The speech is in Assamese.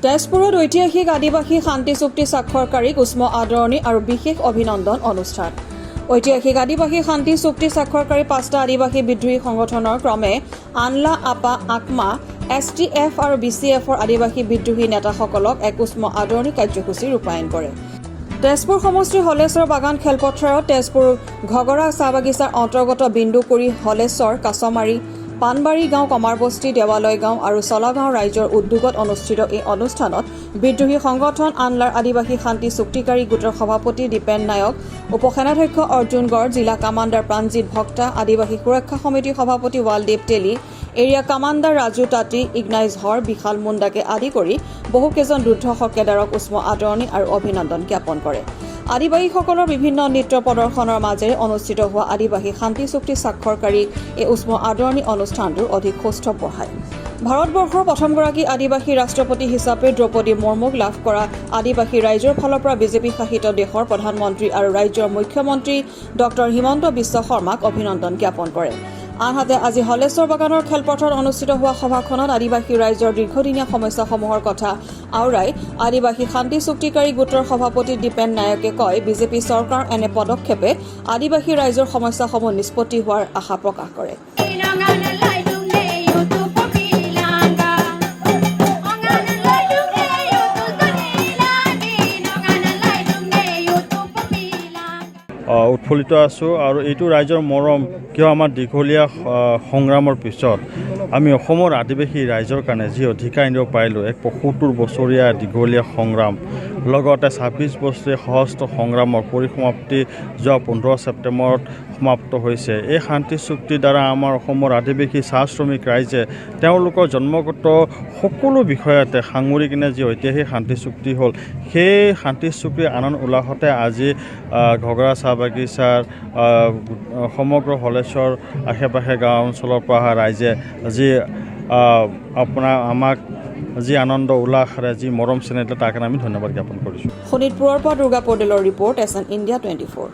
তেজপুৰত ঐতিহাসিক আদিবাসী শান্তি চুক্তি স্বাক্ষৰকাৰীক উষ্ম আদৰণি আৰু বিশেষ অভিনন্দন অনুষ্ঠান। ঐতিহাসিক আদিবাসী শান্তি চুক্তি স্বাক্ষৰকাৰী পাঁচটা আদিবাসী বিদ্ৰোহী সংগঠনৰ ক্ৰমে আনলা, আপা, আকমা, এছটিএফ আৰু বিচিএফৰ আদিবাসী বিদ্ৰোহী নেতাসকলক এক উষ্ম আদৰণি কাৰ্যসূচী ৰূপায়ণ কৰে। তেজপুৰ সমষ্টিৰ হলেশ্বৰ বাগান খেলপথাৰত তেজপুৰ ঘগৰা চাহ বাগিচাৰ অন্তৰ্গত বিন্দুকুৰি, হলেশ্বৰ, কাছমাৰী, পাণবাৰী গাঁও, কমাৰবস্তি, দেৱালয় গাঁও আৰু চলাগাঁও ৰাইজৰ উদ্যোগত অনুষ্ঠিত এই অনুষ্ঠানত বিদ্ৰোহী সংগঠন আনলাৰ আদিবাসী শান্তি চুক্তিকাৰী গোটৰ সভাপতি দীপেন নায়ক, উপ সেনাধ্যক্ষ অৰ্জুন গড়, জিলা কামাণ্ডাৰ প্ৰাণজিৎ ভক্তা, আদিবাসী সুৰক্ষা সমিতিৰ সভাপতি ৱালদেৱ তেলী, এৰিয়া কামাণ্ডাৰ ৰাজু তাঁতী, ইগনাইজ হৰ, বিশাল মুণ্ডাকে আদি কৰি বহুকেইজন দুৰ্ধৰ্ষ কেডাৰক উষ্ম আদৰণি আৰু অভিনন্দন জ্ঞাপন কৰে। আদিবাসীসকলৰ বিভিন্ন নৃত্য প্ৰদৰ্শনৰ মাজেৰে অনুষ্ঠিত হোৱা আদিবাসী শান্তি চুক্তি স্বাক্ষৰকাৰী এই উষ্ম আদৰণি অনুষ্ঠানটোৰ অধিক সৌষ্ঠৱ বঢ়ায়। ভাৰতবৰ্ষৰ প্ৰথমগৰাকী আদিবাসী ৰাষ্ট্ৰপতি হিচাপে দ্ৰৌপদী মুৰ্মুক লাভ কৰা আদিবাসী ৰাইজৰ ফালৰ পৰা বিজেপি শাসিত দেশৰ প্ৰধানমন্ত্ৰী আৰু ৰাজ্যৰ মুখ্যমন্ত্ৰী ডক্টৰ হিমন্ত বিশ্ব শৰ্মাক অভিনন্দন জ্ঞাপন কৰে। আনহাতে, আজি হলেশ্বৰ বাগানৰ খেলপথাৰত অনুষ্ঠিত হোৱা সভাখনত আদিবাসী ৰাইজৰ দীৰ্ঘদিনীয়া সমস্যাসমূহৰ কথা আওৰাই আদিবাসী শান্তি চুক্তিকাৰী গোটৰ সভাপতি দীপেন নায়কে কয়, বিজেপি চৰকাৰৰ এনে পদক্ষেপে আদিবাসী ৰাইজৰ সমস্যাসমূহ নিষ্পত্তি হোৱাৰ আশা প্ৰকাশ কৰে। Nongan lai dung ne yu tu pumilanga. Ongan lai dung ne yu tu tunilagi. Nongan lai dung ne yu tu pumilanga. উৎফুল্লিত আছোঁ আৰু এইটো ৰাইজৰ মৰম কিয়, আমাৰ দীঘলীয়া সংগ্ৰামৰ পিছত আমি অসমৰ আদিবাসী ৰাইজৰ কাৰণে যি অধিকাৰ আনিব পাৰিলোঁ, এক 75 বছৰীয়া দীঘলীয়া সংগ্ৰাম, লগতে 26 বছৰীয়া সশস্ত্ৰ সংগ্ৰামৰ পৰিসমাপ্তি যোৱা 15 ছেপ্টেম্বৰত সমাপ্ত হৈছে। এই শান্তি চুক্তিৰ দ্বাৰা আমাৰ অসমৰ আদিবাসী চাহ শ্ৰমিক ৰাইজে তেওঁলোকৰ জন্মগত সকলো বিষয়তে সাঙুৰি কিনে যি ঐতিহাসিক শান্তি চুক্তি হ'ল, সেই শান্তি চুক্তিৰ আনন্দ উল্লাসতে আজি ঘগৰা চাহ বাগিচাৰ সমগ্ৰ হলেশ্বৰ আশে পাশে গাঁও অঞ্চলৰ পৰা অহা ৰাইজে যি আপোনাৰ আমাক যি আনন্দ উল্লাসেৰে যি মৰম চেনেহ দিলে, তাৰ কাৰণে আমি ধন্যবাদ জ্ঞাপন কৰিছোঁ। শোণিতপুৰৰ পৰা দুৰ্গা পৌডেলৰ ৰিপৰ্ট, এছএন ইণ্ডিয়া 24।